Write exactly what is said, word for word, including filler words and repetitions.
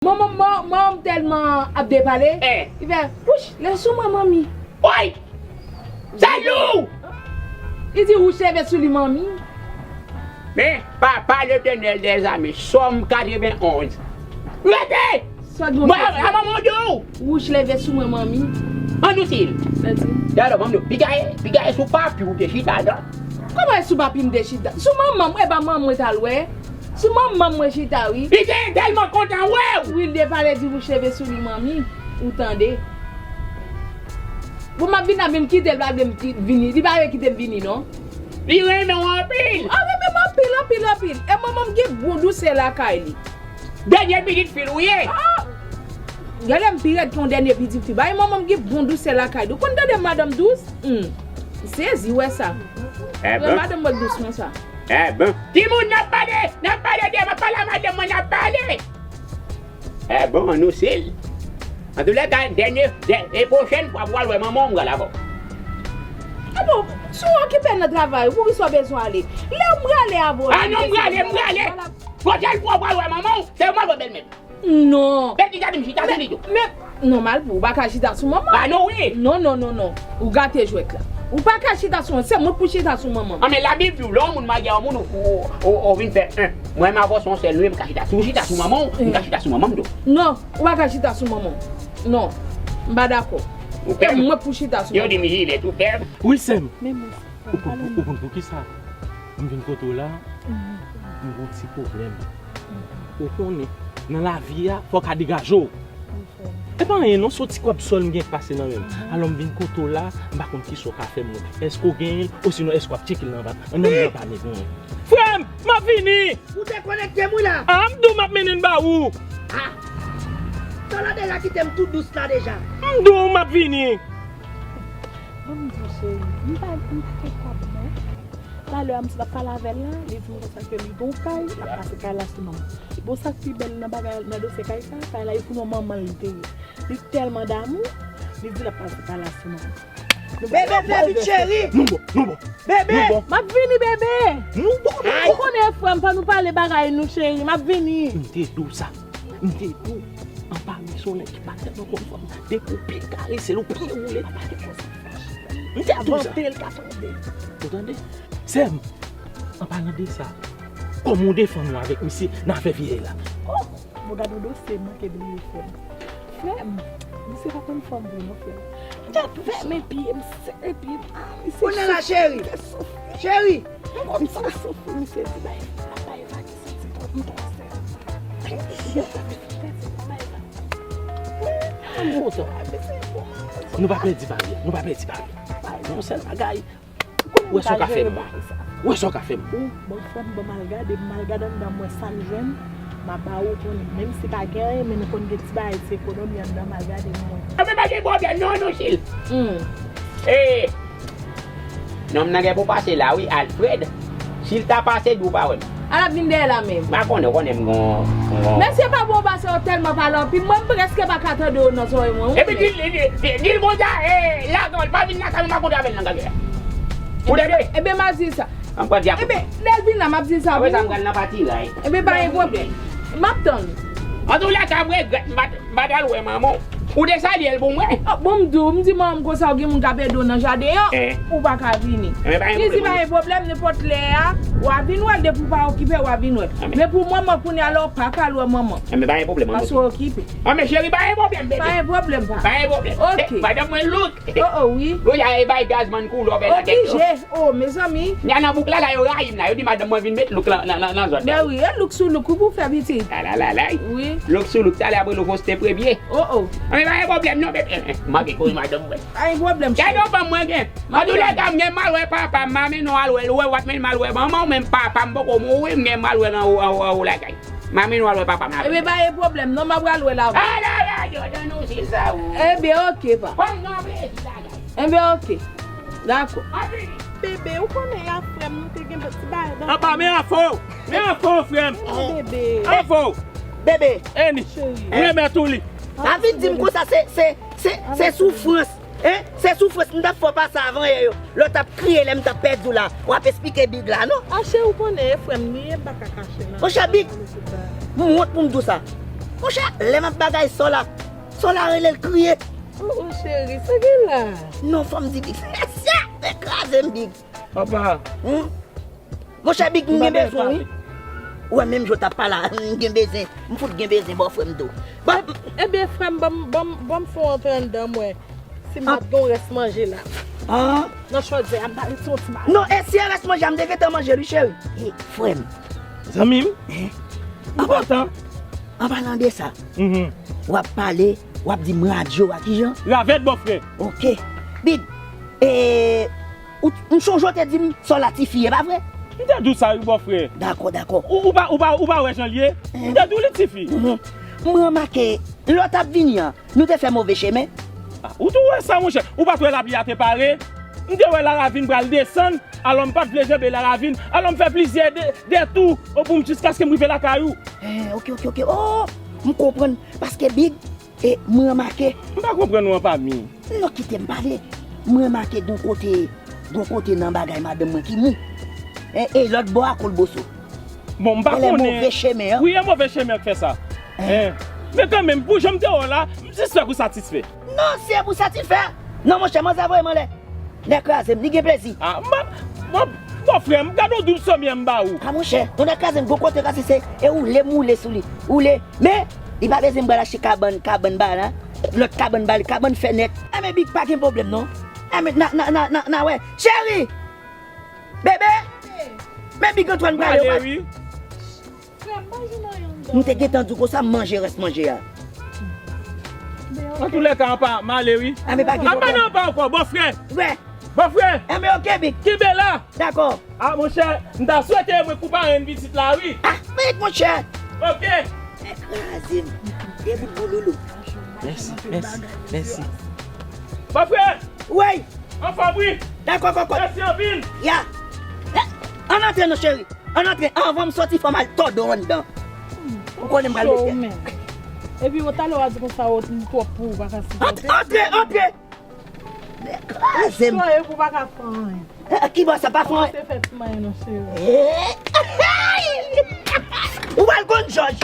Manman, manman, manman m tèlman ap depale. Eh. Li fè, wouch, leve sou mwen, manmi. Woy! Sa lou! Li di, wouch, leve sou li, manmi. Men, papa Letènèl dèzame, Sòm katrevenn onz. Rete! Sòt bon Mwen, sòti. A manman w di w! Wouch, leve sou mwen, manmi. An nou sil. Sòti. Gade, manman w, piga e, piga e sou papi w te chita la. Kòman e sou papi m te chita? Sou manman m, e pa manman mwen t al wè. Sou manman mwen chita, wi. Li te tèlman kontan wè w! Wi, l depale di wouch leve sou li, manmi. Ou tande? Bon, m ap vin ap vin kite l, pa vle m ki- vini. Li pa vle kite m vini, non. Li renmen w anpil! A, renmen m anpil, anpil, anpil. E manman m gen bon dousè lakay li. Dènye pitit fi l ou ye! Ah! Gade m pi rèd ke yon dènye pitit fi. Bay manman m gen bon dousè lakay li. Ou konn tande madanm dous? Hmm. M sezi wè sa. Eh Wè madanm mwen dous konsa. Eh ben. Timoun, n ap pale, n ap pale de, m ap pale a madanm mwen, n ap pale. Eh bon, an nou sil. Antoulèka, dènye, dè, e pwochèn fwa pou w al wè manman w, m pral avè w. A bon, si w okipe nan travay ou, poukisa w bezwen ale? Lè m prale avè w. A non, m prale, m prale. Pwochèn fwa w pral wè manman w, se ou m al wè bèlmè m. Non. Bèl ki gade m chita sou li tou. Men, non, Malpou, ou pa ka chita sou manman. A non, wi. Non, non, non, non. Ou gate jwèt la. Ou pa ka chita sou mwen. Se mwen pou chita sou manman. An men Labib di w, lè yon moun marye a yon moun, ou, ou, ou, ou vin fè en. Mwen m avè w se yon sèl nou ye, m ka chita. Si w chita sou manman w, m ka chita sou manman m tou. Non, ou pa ka chita sou manman. Non. M pa dakò. Ou pè m. Mwen pou chita sou Yo di manman. M jile tou pè m. Wi, sè m. Men mwen, Ou konn, ou konn poukisa m vin kote w la? M gon ti pwoblèm. Ou konnen, nan lavi a, fò w ka degaje w. E pa anyen non, se yon ti kòb sòl m gen k pase nan men m. Alò m vin kote w la, m pa konn kisa w ka fè m non. Èske w genyen l, osinon èske w ap tcheke l nan vant? An nan men w pa gen anyen. Frè m, m ap vini! Ou dekonekte m wi la. A, m di w m ap mennen l ba ou. Ah. Talè deja kite m tou dous la deja. M di w m ap vini. Ban m di w cheri, m pa, m pa kapab non. Talè a m t ap pale avè l la, li di m konsa ke li gon kay, l ap pase kay la sou manman. Bon, sa k pi bèl nan bagay, nan dosye kay sa, kay la e pou non manman l li te ye. Li tèlman damou, li di l ap pase kay la sou manman. Bebe, bebe, cheri. Nou bon, nou bon. Bebe. Nou bon. M ap vini, bebe. Nou bon. Ou konnen frè m, pa nou pale bagay nou, cheri. M ap vini. M te di w sa. M te di w. Anpami se yon nèg ki pa tèlman konn fanm. Depi w byen karese l, ou byen woule l, pa gen konsa. M te di w sa. Ou tande? Sè m, an palan de sa, kòman w defann ou avèk misye nan afè vye la? Oh, bon, gade yon dosye m manke bliye frè m. Frè m, misye pa konn fanm vre non frè m. Misye ap fèmen pye m, sere pye m. Ah, misye Konnen la cheri. Cheri. M konn sa soufri, misye di bay, bay vag santi twòp, m twò sè. M kontan. Nou pa pèdi baryè, nou pa pèdi baryè. Yon sèl bagay. Ou wè sa w ka fè m. Ou wè sa w ka fè m. Ou, bon, frè m, bon, m al gade, m al gade anndan, m wè sa m jwenn, m a ba ou konnen. Menm si pa gen anyen, men nou konn gen ti bagay, ti ekonomi anndan, m al gade, m wè. Anben pa gen pwoblèm non, nou sil. Hmm. E, nonm nan gen pou pase la wi, Alfred. Si l ta pase, di w pa wè m. Al ap vin dèyè la menm. M pa konnen, ou konnen m gon, gon. Mesye pa bon pase yo tèlman pale anpil. Mwen, m prèske pa ka tande yo nan zòrèy mwen. Epi di, di, di, di l konsa, e, lagan l, pa vin lakay mwen, m pa kontre avè l nan gagè. Pou de de. Ebyen, m a di sa. An pran di a. Ebyen, lè l vin la, m ap di sa. Apre sa, m pral nan pati la. Ebyen, pa gen pwoblèm. M ap tann. Antoulèka, m regrèt, m pa t, m pa t al wè manman w. Ou te salye l pou mwen. Oh, bon, m di w, m di manman m konsa, ou gen moun k ap ede w nan jaden an, Eh. ou pa ka vini. Ebyen, pa gen Li di pwoblèm. Pa gen pwoblèm, nenpòt lè a, w a vin wè l depi w pa okipe, w a vin wè l. Amèn. Men pou mwen, mwen kounye a la, w pa ka al wè manman. Ebyen, pa gen pwoblèm, Paske w okipe. An men cheri, pa gen pwoblèm, bebe. Pa gen pwoblèm, pa. Pa gen pwoblèm. Ok. Eh, madanm mwen look. Oh, oh, wi. Wi, a e bay gazman kou lò bèl la tèt yo. Oblije. Oh, mezanmi. Nya nan bouk la, la yo rayi m la. Yo di madanm mwen vin met look la nan, nan, nan zòn. Ben wi, e look sou look, ou pou fè pitit. La, la, la, la. Wi. Look sou look, talè apre nou fè yon step premye. Oh, oh. An men pa gen pwoblèm non, bebe. Manke kouri madanm mwen. Pa gen pwoblèm, Gade cheri. yon fanm mwen gen. Antoulèka, m gen mal wè papa m, m a mennen w al wè l, wè w ap mennen m al wè manman w, menm papa m poko mouri, m gen mal wè nan ou, ou, ou lakay. M a mennen w al wè papa m. Ebyen, pa gen pwoblèm, non, m ap pral wè l avè w. Ala radyo, dan nou sil sa ou. Ebyen, ok, pa. Kòm nan plezi bagay. Ebyen, ok. Dakò. Anpil. Bebe, ou konnen a frè m, nou te gen ti bagay nan Apa, men afo! Men afo, frè m! Bebe. Afo! Bebe. Eni! Remèt ou li! Pa vin di m konsa se, se, se, se soufrans. Hein? Se soufrans m t ap fè w pase avan yè yo. Lè w t ap kriye lè m t ap pèdi w la. W ap esplike Big la, non? Ache ou konnen e frè m li ye, m pa ka kache nan. Monchè Big, m wont pou m di w sa. Monchè, lè m ap bagay Sòla, Sòla rele l kriye. Oh, oh, cheri, sa gen la? Non, fò m di Big. Sya, te kraze m, Big. Papa. Hmm? Monchè Big, m gen bezwen, wi. Ou wè, menm jan w t ap pale a, m gen bezwen. M fout gen bezwen bò frè m tou. Bon. Ebyen, frè m, ban m, ban m, ban m fè w antre anndan m wè. Si m ap gen yon rès manje la. Ah. Nan chodyè a, m ta ret yon ti bagay. Non, e si e rès manje a, m te gentan manje l, wi, cheri. E, frè m. Zanmi m. Hein? An pa-, an palan de sa, mhm, w ap pale, w ap di m radyo a, kijan? Ravèt, bòfrè. Ok. Big, e, ou, m sonje w te di m Sòla tifi, e pa vre? M te di w sa, wi, bòfrè. Dakò, dakò. Ou, ou pa, ou pa, ou pa wè jan l ye? M te di w li tifi. Mhm. M remake, lè w t ap vini an, nou te fè move chemen. Ah, ou tou wè sa, monchè? Ou pa t wè lapli a te pare? M te wè laravin pral desann, alò m pa t vle janbe laravin, alò m fè plizyè de-, detou, o, pou m jiskaske m rive lakay ou. Eh, ok, ok, ok. Oh, m konprann. Paske Big, e, m remake. M pa konprann ou an pa mi. Non, kite m pale. M remake gon kote, gon kote nan bagay madanm mwen ki mou. E, e lòt bò a Kolboso. Bon, m pa konnen. Move chemen an. Wi, e move chemen an k fè sa. Eh. Eh. Men kanmenm, pou jan m te wè w la, m sispèk ou satisfè. Non, si e pou satisfè. Non, monchè, manzè voye m anlè. Nèg kraze m, li gen plezi. Ah, m ap, m ap, bòfrè m, gade yon doub somyè m ba ou. Ah, monchè, tonnè kraze m, gon kote kraze se, e woule m woule sou li. Woule. Men, li pa bezwen m pral achte kabann, kabann ba la. Lòt kabann ba li, kabann fenèt. Eh, men Big pa gen pwoblèm, non. Eh, men, na, na, na, na, na, wè. Cheri! Bebe! Men Big Antoine prale, wi. Frè m, pa jwenn anyen anndan. M te gentan di w konsa, m manje rès manje a. Antoulèka, an pa m ale, wi. Ah, men pa gen pwoblèm. An pa nan pa ankò, bòfrè. Wè. Bòfrè. Enben, ok, Big. Kenbe la. Dakò. Ah, monchè, m ta swete mwen kou parenn pitit la, wi. Ah, men, monchè. Ok. Nèg kraze m. De bout bouloulou. Mèsi, mèsi, mèsi. Bòfrè. Wi. Anfòm, wi. Dakò, kòkòt. Mèsi anpil. Ya. Eh, ann antre non, cheri. Ann antre, anvan m sòti, fò m al tòde w anndan. Ou konnen m pral cho mete. Ou menm. Epi, ou talè w a di konsa, ou twòp pou ou, pa ka sipote. Antre, antre, antre. Nèg kraze m. Ou cho, epi ou pa ka fè anyen. Eh, ki bò sa pa fè anyen? Ou te fè ti manyen non, cheri. Eh. Ou pral konn jòj.